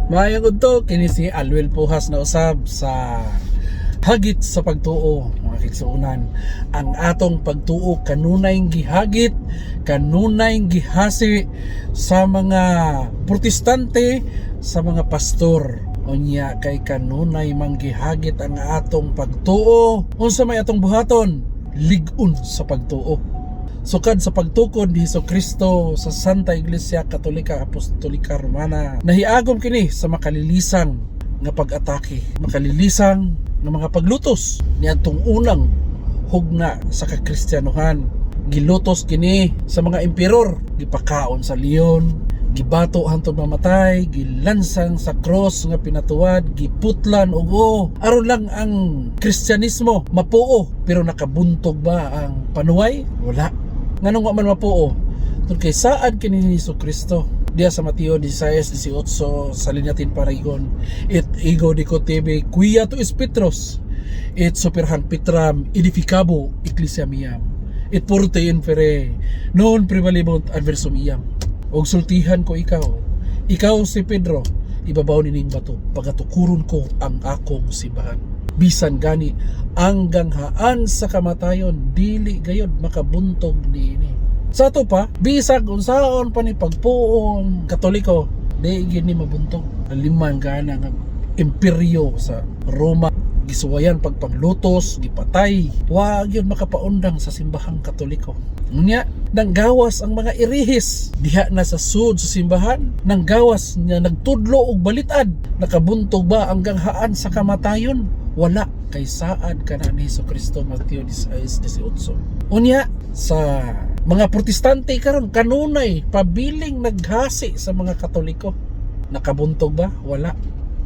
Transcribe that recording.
Maayong udto, kini si Alwel Puhas na usab sa Hagit sa Pagtuo. Mga kaigsuonan, ang atong pagtuo kanunay gihagit, kanunay gihasi sa mga Protestante, sa mga pastor. Unya kay kanunay mang gihagit ang atong pagtuo, unsa may atong buhaton? Lig-on sa pagtuo. Sukad sa pagtukod ni Hesus Kristo sa Santa Iglesia Katolika Apostolika Romana, nahiagom kini sa makalilisang nga pag-atake, makalilisang nga mga paglutos niadtong unang hugna sa kakristiyanuhan. Gilutos kini sa mga emperor, gipakaon sa leon, gibato hantod mamatay, gilansang sa cross nga pinatuwad, giputlan og o aron lang ang Kristyanismo mapuo. Pero nakabuntog ba ang panuway? Wala. Nganong wa man mapuo? Tungod kay saad kini ni Hesus Kristo diya sa Mateo 16:18 sa linya paragon, "Et ego dico tibi, quia tu es Petrus, et super hanc petram aedificabo ecclesiam meam, et portae inferni non praevalebunt adversum eam." Og sultihan ko ikaw, ikaw si Pedro, ibabaw nining bato pagatukuron ko ang akong simbahan. Bisan gani ang ganghaan sa kamatayon, dili gayod makabuntog niini. Sa ato pa, bisag unsaon pa ni pagpuong Katoliko, di gyud ni mabuntog. Naliman gana nga imperyo sa Roma, gisuwayan pagpanglutos, gipatay, wa gyud makapaundang sa Simbahang Katoliko. Unya, nanggawas ang mga erehis diha na sa sud sa simbahan, nanggawas nga nagtudlo og balitad. Nakabuntog ba ang ganghaan sa kamatayon? Wala, kay saad kana ni Hesus Kristo, Mateo 16:18. Unya, sa mga Protestante karon kanunay pabiling naghasi sa mga Katoliko. Nakabuntog ba? Wala.